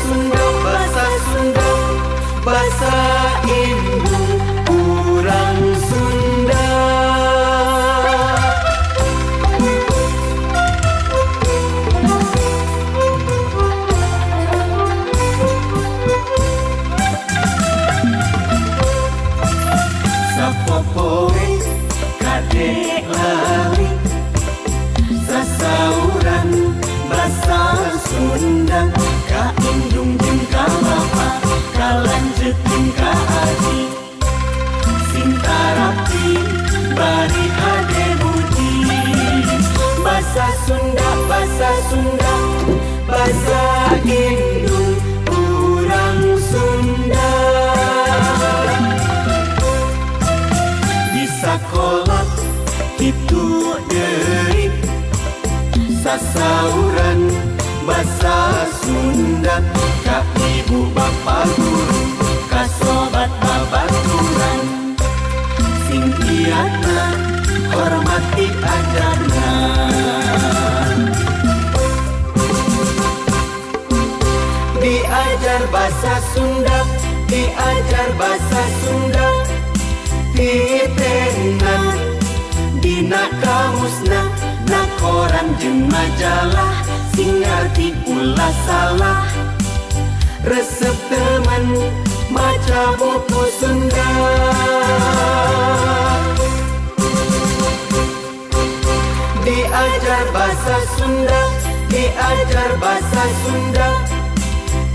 Sunda, bahasa Sunda, bahasa indung urang Sunda. Sapopoe kadek lali, sasauran basa Sunda, ka indung jeung ka bapa, ka lanceuk jeung ka adi, sing tarapi bari hade budi. Basa Sunda, basa Sunda, basa indung urang Sunda. Di sakola kitu deui, sasauran basa Sunda, ka ibu bapa guru, ka sobat babaturan, sing giatna hormati ajarna. Diajar bahasa Sunda, diajar bahasa Sunda, titenan dina kamusna, na koran jeung majalah, sing ngarti ulah salah. Resep temen maca buku Sunda. Diajar bahasa Sunda, diajar bahasa Sunda,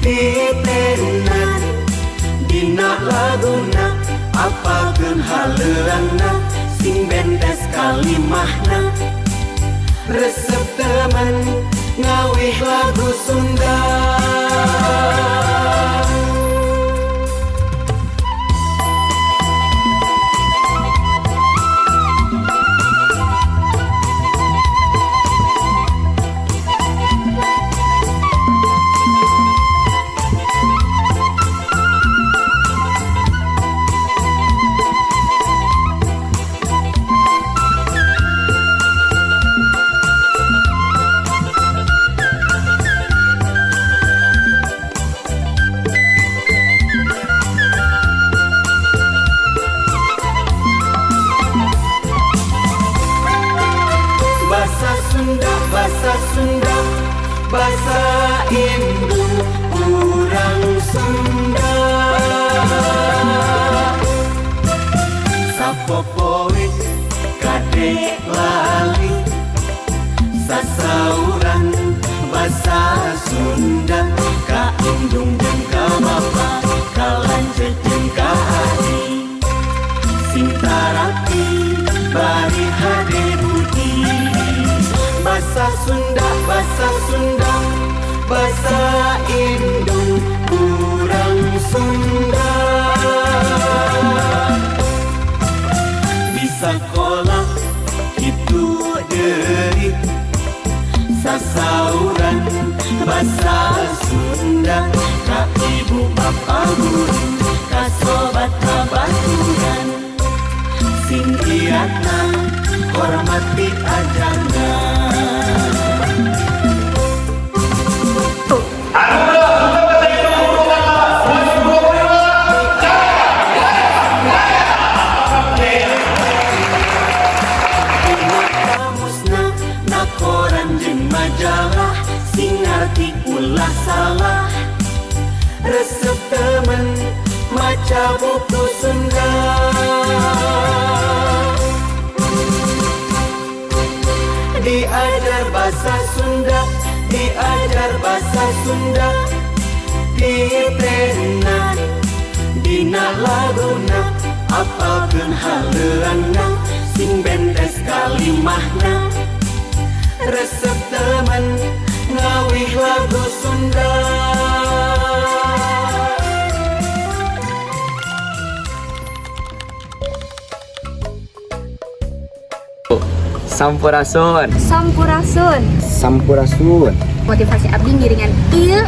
titenan dina laguna, apalkeun haleurangna, sing bentes kalimahna. Resep temen ngawih lagu Sunda. Bahasa Sunda, bahasa Sunda, bahasa indung urang Sunda. Sapopoe kadek lali, sasauran basa Sunda, ka indung jeung ka bapa, ka lanceuk jeung ka adi, sing tarapi bari hade budi. Basa Sunda, basa Sunda, basa indung urang Sunda. Di sakola kitu deui, sasauran basa Sunda, ka ibu bapa guru, ka sobat babaturan, sing giatna hormati ajarna. Anugerah Duta Bahasa Indung Purwakarta 2025, Jaya. Dina kamusna, na koran jeung majalah, sing ngarti ulah salah. Resep temen maca buku Sunda. Diajar bahasa Sunda, diajar bahasa Sunda, titenan dina laguna, apalkeun haleurangna, sing bentes kalimahna. Resep temen ngawih lagu Sunda. Sampurasun. Sampurasun. Sampurasun. Motivasi abdi ngiringan ieu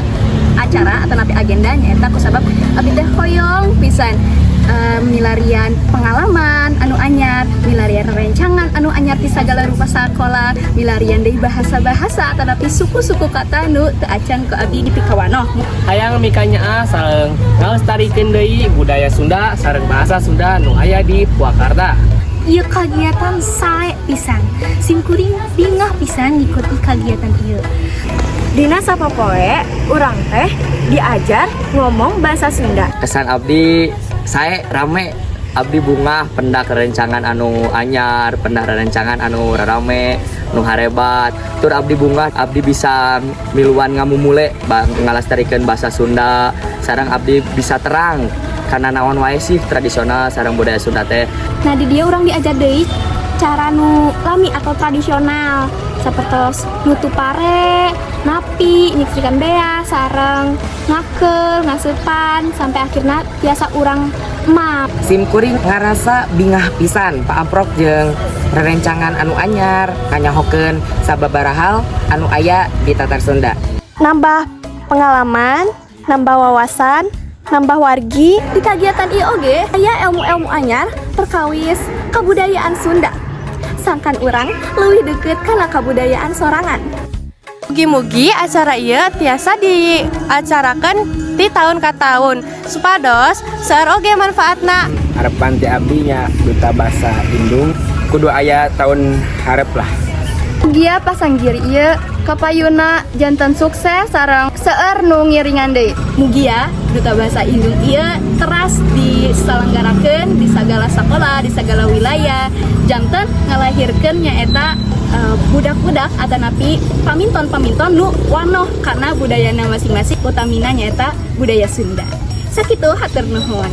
acara atau napi agenda nyaeta kusabab abdi teh hoyong pisan Milarian pengalaman anu anyar, milarian rencangan anu anyar di sagala rupa sakola, milarian deui bahasa-bahasa tetapi suku-suku kata nu teu acan ku abdi dipikawanoh. Hayang mikanyaah sareng ngalestarikeun deui budaya Sunda sareng bahasa Sunda nu aya di Purwakarta. Ieu kagiatan sae pisan. Simkuring bingah pisan ngikuti kagiatan ieu. Dina sapopoe urang teh diajar ngomong bahasa Sunda. Kesan abdi saya rame, abdi bungah pendak rencangan anu anyar, pendak rencangan anu rame nu harebat. Tur abdi bungah abdi bisa miluan ngamumule bang ngalestarikeun bahasa Sunda, sareng abdi bisa terang karena naon wae sih tradisional sareng budaya Sunda teh. Nah, di dieu urang diajar deui cara nu lami atau tradisional seperti nutup pare, napi, nyiksikan beas, sareng ngakeul, ngaseupan sampai akhirnya biasa urang map. Simkuring ngarasa bingah pisan paamprok jeung rerencangan anu anyar, kanyahokeun sababaraha hal anu aya di Tatar Sunda. Nambah pengalaman, nambah wawasan, nambah wargi. Di kagiatan ieu oge aya ilmu-ilmu anyar perkawis kebudayaan Sunda. Sangkan urang leuwih deket kana kabudayaan sorangan. Mugi-mugi acara ieu tiasa diacarakan di tahun ke tahun supados seueur oge manfaatna. Harapan ti abdi nya, Duta Bahasa Indung kudu aya tahun harep lah. Mugia pasanggiri ieu kapayuna janten sukses sareng seueur nu ngiringan deui. Mugia Duta Bahasa Indung ieu teras diselenggarakeun di sagala sekolah, di sagala wilayah, janten ngalahirkeun nyaeta budak-budak atanapi paminton-paminton nu wanoh karena budayana masing-masing, utamina nyaeta budaya Sunda. Sakitu, hatur nuhun.